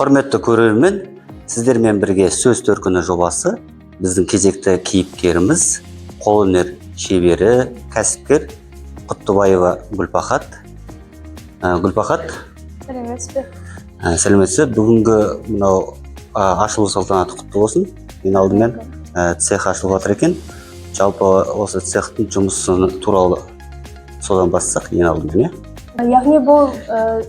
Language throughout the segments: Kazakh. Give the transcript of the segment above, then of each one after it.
Құрметті көрермен, сіздермен бірге «Сөз төркіні» жобасы. Біздің кезекті кейіпкеріміз – қолөнер шебері, кәсіпкер Құттыбаева Гүлпахат. Гүлпахат. Сәлеметсіз бе? Сәлеметсіз. Бүгінгі мынау ашылу салтанаты құтты болсын. Ең алдымен цех ашылып жатыр екен. Жалпы, осы цехтың жұмысы туралы содан бастасақ ең алдымен, иә? Яғни бұл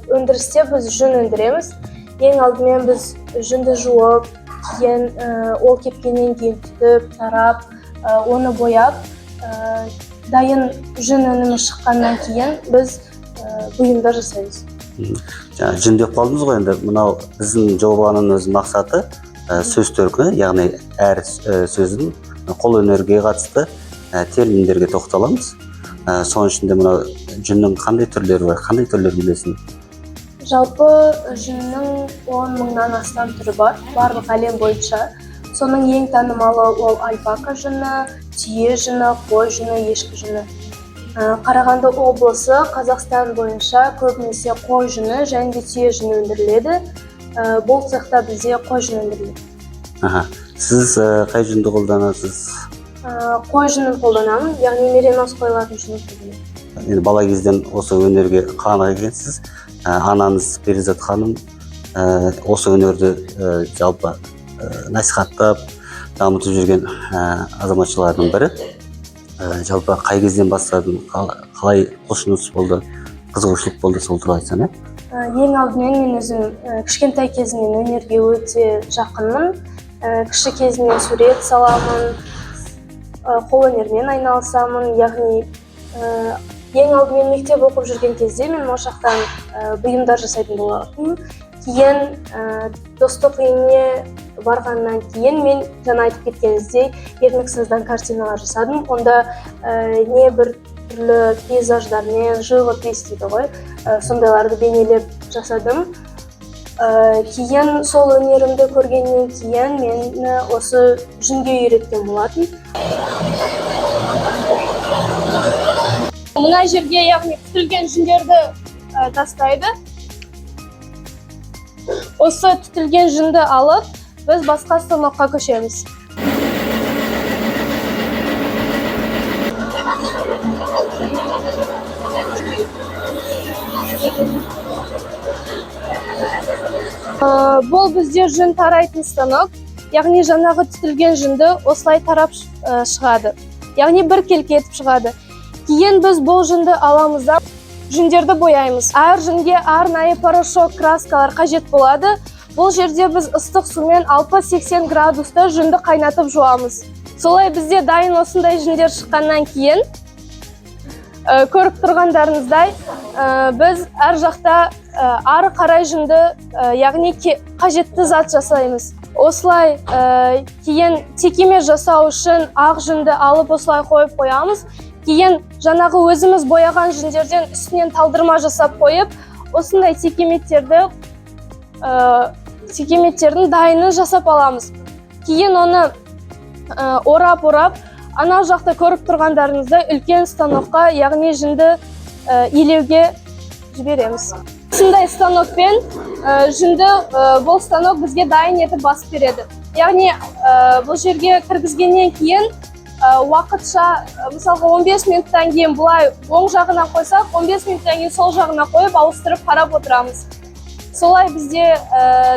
өндірісте біз жүн өндіреміз. Ең алдымен біз жүнді жуып, кейін ол кепкеннен кейін түтіп, тарап, оны бояп, дайын жүн өнімі шыққаннан кейін біз бұйымдар жасаймыз. Жаңа жүн деп қалдыңыз ғой. Енді мынау біздің жобаның өз мақсаты сөз төркіні, яғни әр сөздің қолөнерге қатысты терминдерге тоқталамыз. Соның ішінде мынау жүннің қандай түрлері бар, қандай түрлерін білесің? Жалпы, жүннің 10 мыңнан астам түрі бар барлық әлем бойынша. Соның ең танымалы ол альпака жүні, түйе жүні, қой жүні, ешкі жүні. Қарағанды облысы Қазақстан бойынша көбінесе қой жүні және де түйе жүні өндіріледі. Бұл цехта бізде қой жүні өндіріледі. Аха, сіз қай жүнді қолданасыз? Қой жүнін қолданамын, яғни меринос қойлардың жүнін қолданамын. Енді бала кезден осы өнерге қанық екенсіз. Анаңыз Перизат ханым осы өнерді жалпы насихаттап, дамытып жүрген азаматшалардың бірі. Жалпы, қай кезден бастадың, қалай құлшыныс болды, қызығушылық болды, сол туралы айтсаң, иә? Ең алдымен мен өзім кішкентай кезімнен өнерге өте жақынмын. Кіші кезімнен сурет саламын, қолөнермен айналысамын. Яғни ең алдымен мектеп оқып жүрген кезде мен моншақтан бұйымдар жасайтын болатынмын. Кейін Достық үйіне барғаннан кейін мен жаңа айтып кеткеніңіздей ермексаздан картиналар жасадым. Онда не бір түрлі пейзаждармен, живопись дейді ғой, сондайларды бейнелеп жасадым. Кейін сол өнерімді көргеннен кейін мені осы жүнге үйреткен болатын. Мына жерге, яғни, түтілген жүндерді тастайды. Осы түтілген жүнді алып, біз басқа станокқа көшеміз. Бұл бізде жүн тарайтын станок, яғни жаңағы түтілген жүнді осылай тарап шығады, яғни бір келкі етіп шығады. Кейін біз бұл жүнді аламыз да, жүндерді бояймыз. Әр жүнге арнайы порошок, краскалар қажет болады. Бұл жерде біз ыстық сумен 60-80 градуста жүнді қайнатып жуамыз. Солай бізде дайын осындай жүндер шыққаннан кейін, көріп тұрғандарыңыздай, біз әр жақта ары қарай жүнді, яғни қажетті зат жасаймыз осылай. Кейін текемет жасау үшін ақ жүнді алып, осылай қойып қоямыз. Кейін жаңағы өзіміз бояған жүндерден үстінен талдырма жасап қойып, осындай текеметтерді, текеметтердің дайынын жасап аламыз. Кейін оны орап орап, анау жақта көріп тұрғандарыңыздай үлкен станокқа, яғни жүнді илеуге жібереміз. Осындай станокпен жүнді бұл станок бізге дайын етіп басып береді. Яғни бұл жерге кіргізгеннен кейін уақытша, мысалға, 15 минуттан кейін былай оң жағына қойсақ, 15 минуттан кейін сол жағына қойып, ауыстырып қарап отырамыз. Солай бізде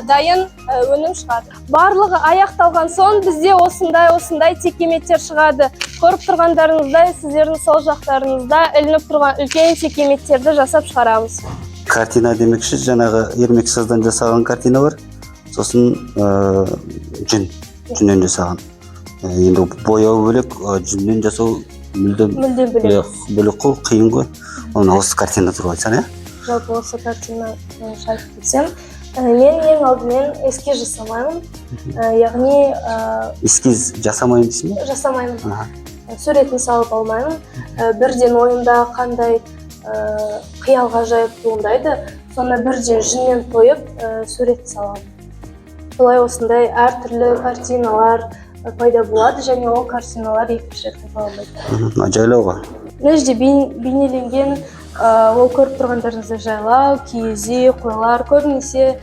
дайын өнім шығады. Барлығы аяқталған соң бізде осындай осындай текеметтер шығады. Көріп тұрғандарыңыздай, сіздердің сол жақтарыңызда ілініп тұрған үлкен текеметтерді жасап шығарамыз. Картина демекші, жаңағы ермексаздан жасаған картина бар, сосын жүннен жасаған. Енді бояу бөлек, жүннен жасау мүлдем мүлдем бөлек. Бөлек қой, қиын ғой. Оны, осы картина туралы айтсаң, иә? Жалпы, осы картина бойынша айтып кетсем, мен ең алдымен эскиз жасамаймын. Яғни Эскиз жасамаймын дейсің бе? Жасамаймын. Аха. Суретін салып алмаймын. Бірден ойымда қандай қиял ғажайып туындайды, соны бірден жүннен қойып, сурет саламын. Солай осындай әртүрлі картиналар пайда болады және ол картиналар екінші рет қайталанбайды. Мына жайлау ғой. Мына жерде бейнеленген, ол көріп тұрғандарыңыздай жайлау, киіз үй, қойлар көбінесе.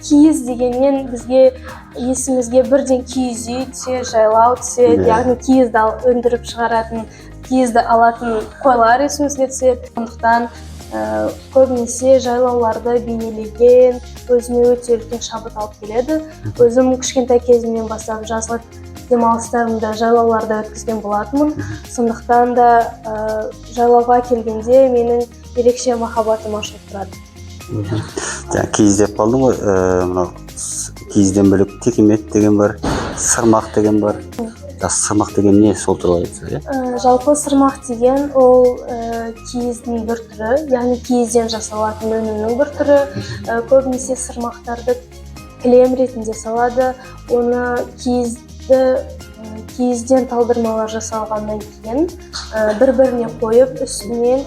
Киіз дегеннен бізге есімізге бірден киіз үй түседі, жайлау түседі, яғни киізді өндіріп шығаратын, киізді алатын қойлар есімізге түседі. Сондықтан көбінесе жайлауларды бейнелеген өзіме өте үлкен шабыт алып келеді. Өзім кішкентай кезімнен бастап жазғы демалыстарымды жайлауларда өткізген болатынмын. Сондықтан да жайлауға келгенде менің ерекше махаббатым ашылып тұрады. Жаңа киіз деп қалдың ғой, мынау киізден бөлек текемет деген бар, сырмақ деген бар. Сырмақ деген не, сол туралы айтса, иә? Жалпы сырмақ деген ол киіздің бір түрі, яғни киізден жасалатын өнімнің бір түрі. Көбінесе сырмақтарды кілем ретінде салады. Оны киізді киізден талдырмалар жасалғаннан кейін бір біріне қойып, үстінен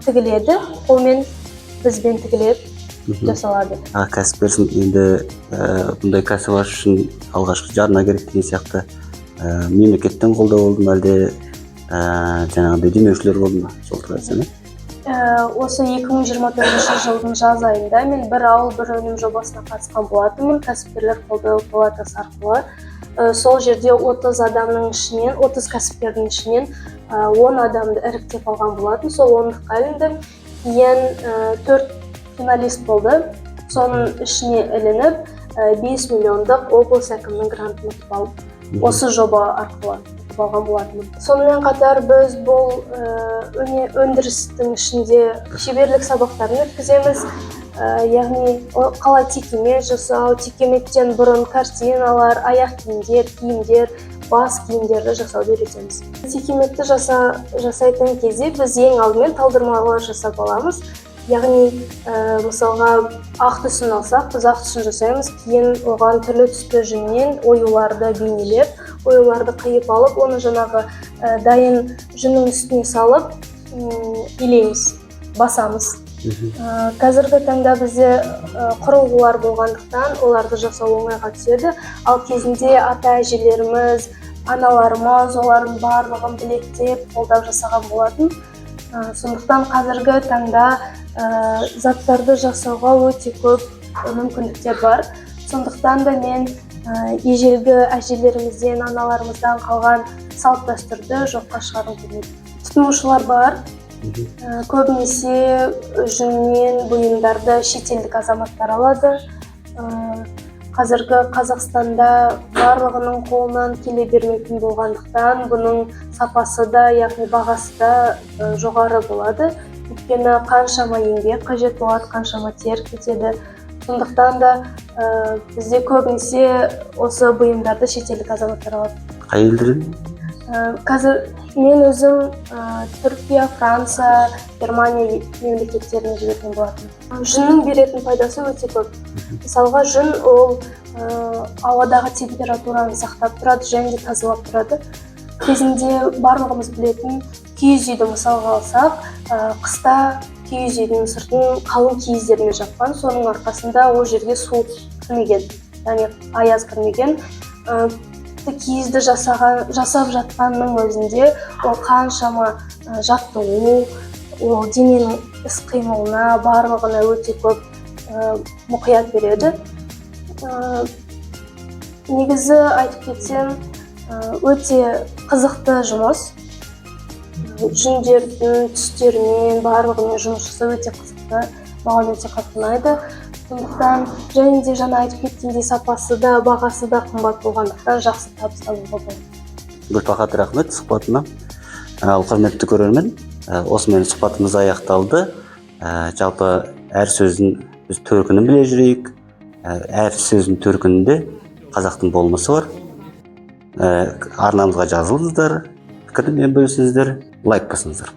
тігіледі, қолмен, бізбен тігіледі, жасалады. А кәсіпкерсің енді, бұндай кәсіп ашу үшін алғашқы жарна керек деген сияқты, мемлекеттен қолдау болды ма, әлде жаңағыдай демеушілер болды ма, сол туралы айтсаң, иә? Осы 2024 жылдың жаз айында мен «Бір ауыл – бір өнім» жобасына қатысқан болатынмын кәсіпкерлер қолдау палатасы арқылы. Сол жерде 30 адамның ішінен, 30 кәсіпкердің ішінен 10 адамды іріктеп алған болатын. Сол ондыққа іліндім. Кейін төрт финалист болды, соның ішіне ілініп, 5 миллиондық облыс әкімінің грантын ұтып алып, осы жоба арқылы ұтып алған болатынмын. Сонымен қатар біз бұл өндірістің ішінде шеберлік сабақтарын өткіземіз. Яғни қалай текемет жасау, текеметтен бұрын картиналар, аяқ киімдер, киімдер, бас киімдерді жасауды үйретеміз. Текеметті жасайтын кезде біз ең алдымен талдырмалар жасап аламыз. Яғни мысалға, ақ түсін алсақ, біз ақ түсін жасаймыз, кейін оған түрлі түсті жүннен оюларды бейнелеп, оюларды қиып алып, оны жаңағы дайын жүннің үстіне салып, илейміз, басамыз. Қазіргі таңда бізде құрылғылар болғандықтан, оларды жасау оңайға түседі. Ал кезінде ата әжелеріміз, аналарымыз олардың барлығын білектеп, қолдап жасаған болатын. Сондықтан қазіргі таңда заттарды жасауға өте көп мүмкіндіктер бар. Сондықтан да мен ежелгі әжелерімізден, аналарымыздан қалған салт дәстүрді жоққа шығарғым келмейді. Тұтынушылар бар. Көбінесе жүннен бұйымдарды шетелдік азаматтар алады. Қазіргі Қазақстанда барлығының қолынан келе бермейтін болғандықтан, бұның сапасы да, яғни бағасы да жоғары болады. Өйткені қаншама еңбек қажет болады, қаншама тер кетеді. Сондықтан да бізде көбінесе осы бұйымдарды шетелдік азаматтар алады. Қай елдерден? Қазір мен өзім Түркия, Франция, Германия мемлекеттеріне жіберген болатынмын. Жүннің беретін пайдасы өте көп. Мысалға, жүн ол ауадағы температураны сақтап тұрады және де тазалап тұрады. Кезінде барлығымыз білетін киіз үйді мысалға алсақ, қыста киіз үйдің сыртын қалың киіздермен жапқан. Соның арқасында ол жерге суық кірмеген, яғни аяз кірмеген. Тіпті киізді жасап жатқанның өзінде ол қаншама жаттығу, ол дененің іс қимылына, барлығына өте көп мұқият береді. Негізі айтып кетсем, өте қызықты жұмыс. Жүндердің түстерімен, барлығымен жұмыс жасау өте қызықты, маған өте қатты ұнайды. Сондықтан және де жаңа айтып кеткендей, сапасы да, бағасы да қымбат болғандықтан, жақсы табыс табуға болады. Гүлбахат, рахмет сұхбатына. Ал құрметті көрермен, осымен сұхбатымыз аяқталды. Жалпы әр сөздің біз төркінін біле жүрейік. Әр сөздің төркінінде қазақтың болмысы бар. Арнамызға жазылыңыздар, пікірмен бөлісіңіздер, лайк басыңыздар.